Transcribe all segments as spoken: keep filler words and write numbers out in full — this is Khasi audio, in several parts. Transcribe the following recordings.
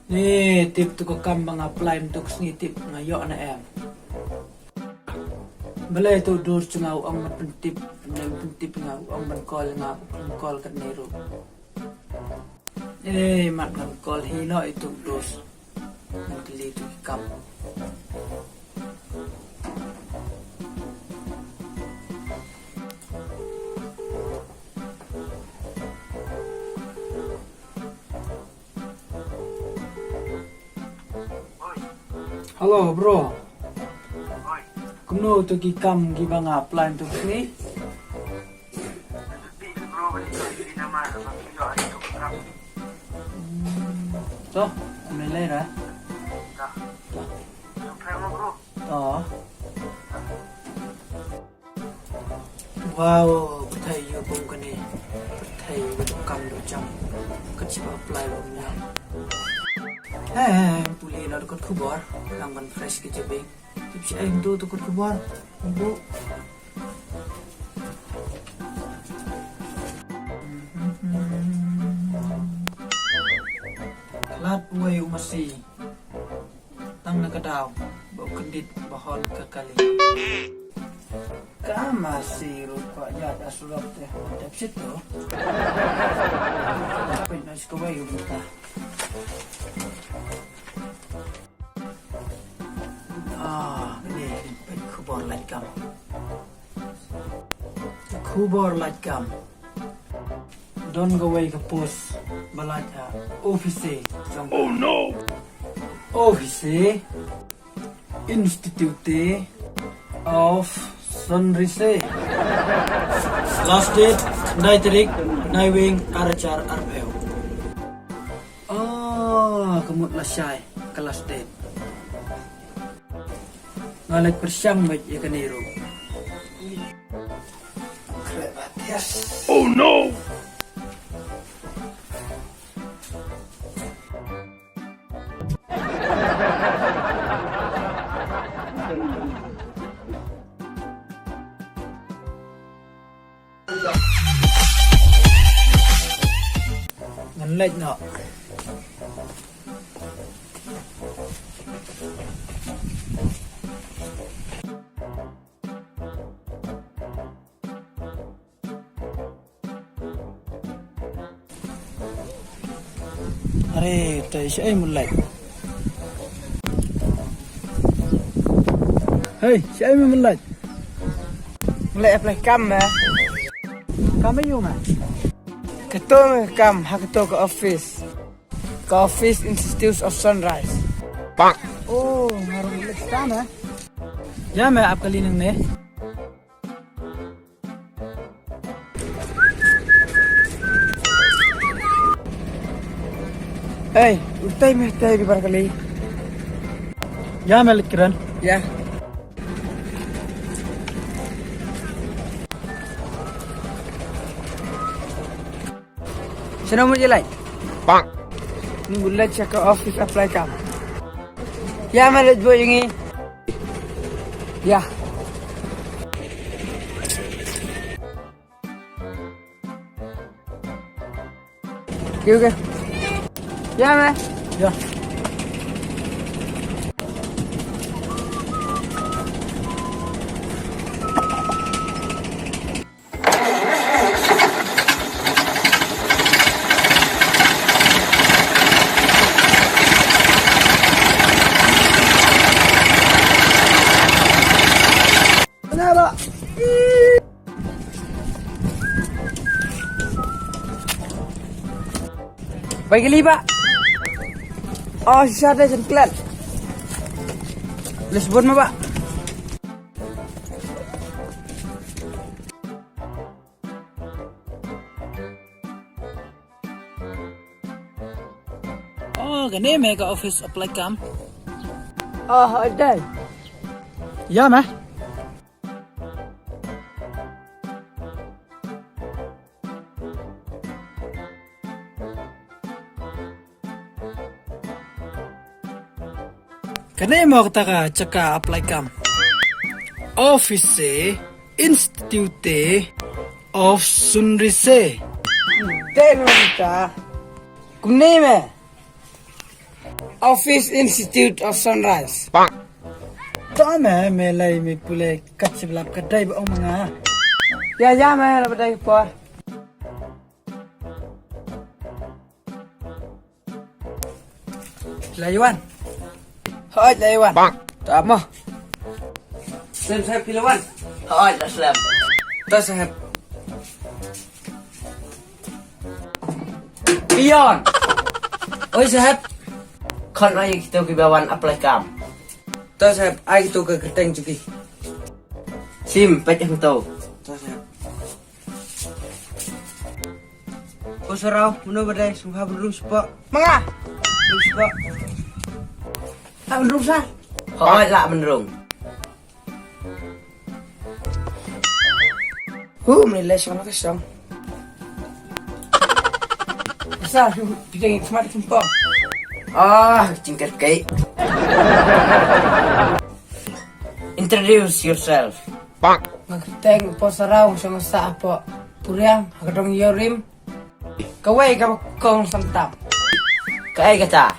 Ni tip tu ka kam ba nga apply mynta ka sngi, tip nga ïoh ne em. Balei tu dur jong nga u ong ban pyntip, ne pyntip nga u ong ban call, nga ban call katne ruh. Eh, mat ngan call hi noh ïa tu dos. Ngan kylli tu ki kam. Hello, bro. Kumno tu ki kam kiba nga apply tu ki? To, me le ra. To. Wow, pyrthei ïa u bym kane. Pyrthei ïa u kam do jam. Kat shi ba apply ba nya. Eh, puli na dukot khubor. Nang ban fresh ke jebing. Tip shi ai do dukot khubor. Ibu. Lad uwei u masi. Tang na ka daw ba u kyndit ba hon ka kali. Ka masi ruh kwah ïaid ha surok te. Dep shit to. Pynnoh shi kawei u bynta. Ah, ini pyn khubor lait kam. Khubor lait kam. Don kawei ka post ba lait ha office jong. Oh no! Office Institute of Sunrise. Last date, nai tarik, nai weng, ar hajar arphew. Ah, ka mut lashai ka last date. Nga leit pyrshang beit ïa kane ruh. Oh no! Ngan leit noh. Are, te shaei mynlait. Hei, shaei mynlait. Mynlait apply kam me. Kam aiu me? Kato me kam ha kato ka office. Ka office Institute of Sunrise. Oh, nga ruh mynlait kam me. Ïa me ap kali nangne. Ei, utai me tai di bar kali. Ïa me leit kren. Ïa. Shano mut ïa leit? Bang. Ngi mut leit sha ka office apply kam. Ïa me leit boi ngi. Ïa. Oke, oke. Ïa me. Ïa. Bai kali ba. Oh, shisha te jan klet. Lisbon ma ba. Oh, kane me ka office apply kam. Oh, dai. Ïa me. Kane mo kata ka jaka apply kam. Office Institute of Sunrise. Dai mo kita. Kumne me. Office Institute of Sunrise. To me, me lei me pule kat chiblap ka dei ba ong ma nga. Ya, ya, me la ba dei por. La Iwan. Hoi, la Iwan. To mo. Slem saheb, phi la wan? Hoi, la slem. To saheb. Pion. Oi saheb. Khot noh ïa kito kiba wan apply kam. To saheb, ai kito ka kyrteng jong ki. Sim, peit hangto. To saheb. Ko Saraw, mano ba dei sngewbha ban rung shapoh? Ma nga. Rung shapoh. Lah ban rung sir? Hooid, lah ban rung. Hu, me lei shong la ka shong. Sir, phi dang ïa khmat kum pom. Ah, jingkyrkhu. Introduce yourself. Nga kyrteng Poh Saraw, shong sah hapoh Puriang, ha ka dong Ïorim. Kawei kaba kong samtam. Kaei kata?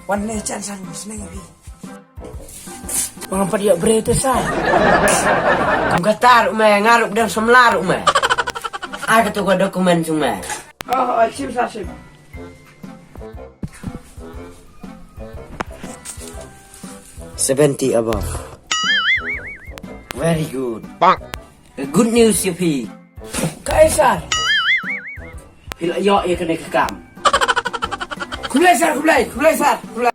Wan ne chan san sneng ïa phi. Ba ngam pat ïoh briew te sir. Kum kata ruh me, nga ruh dang samla ruh me. Ai kato ka dokumen jong me. Oh, oh, shim sir, shim. Seventy above. Very good. Good news ïa phi. Kaei sir? Phi la ïoh ïa kane ka kam. Khublei sir, khublei, khublei sir, khublei.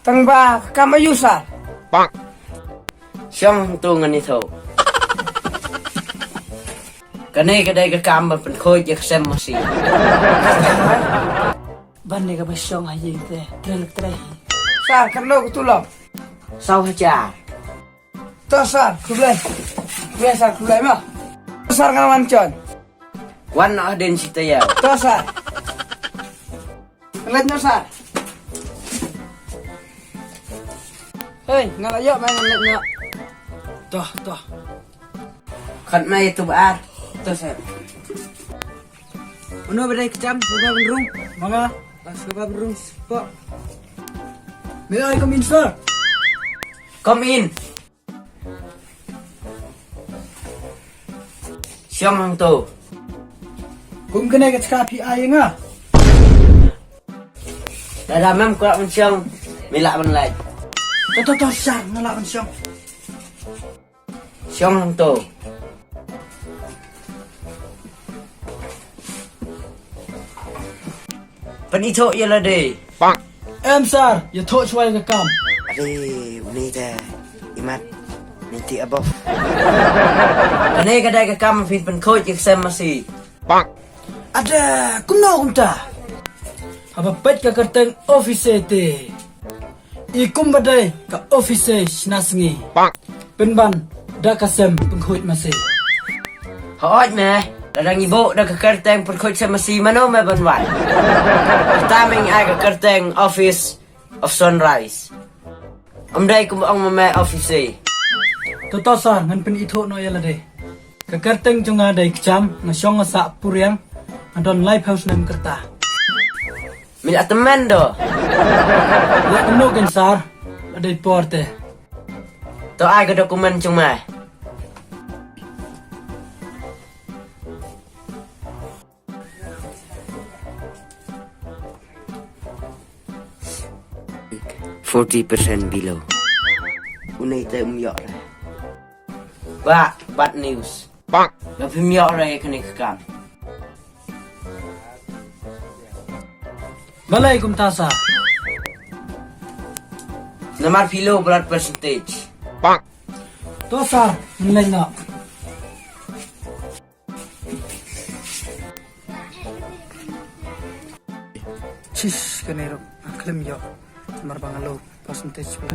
Tang ba ka kam aïu sir? Shong hangto ngan ïathuh. Kane ka dei ka kam ban pynkhuid ïa ka sem masi. Ban ne kaba shong ha ïing te, trei lep trei. Sir, katno ka tulop? Saw hajar. To sir, khublei. Khublei sir, khublei mo. To sir, ngan wan jon. Wan noh hadien shi taïew. To sir. Ngan leit noh sir. Hei, ngan la ïoh, ngan leit noh. To, to. Khot ma ïa tu ba ar. To sir. Mano ba dei kjam, sngewbha ban rung. Ma nga. Ba sngewbha ban rung shapoh. May I come in sir? Come in. Shong hangto. Kum kane ka jaka phi ai ïa nga. Lada mem kwah ban shong, me lah ban leit. To, to, to sir, nga lah ban shong. Shong hangto. Pynithuh ïa lade. Em sir, ïathuh shuwa ïa ka kam. Are, une te imat ninety above. Kane ka dei ka kam phin pynkhuid ïa ka sem masi. Ada, kumno kumta? Haba peit ka kyrteng office te, i kum ba dei ka office shna sngi. Pynban da ka sem pynkhuid masi. Hooid me, lada ngi buh da ka kyrteng pynkhuid sem masi, mano me ban wan? Kata me ngi ai ka kyrteng Office of Sunrise. Ym dei kum ong ma me office. To to sir, ngan pynithuh noh ïa lade. Ka kyrteng jong nga dei kjam, nga shong nga sah Puriang, nga don laiphew snem ka rta. Me la tymmen do? La tymmen ken sir, la dei por te. To ai ka dokumen jong me. Forty percent below. Une te um ïoh re. Bah, bad news. Bah. Ba phim ïoh re kane ka kam. Balei kumta sir? Namar phi low blood percentage. Bah. To sir, ngan leit noh. Chish, kane ruh, a khlem ïoh. Namar ba nga low percentage phi.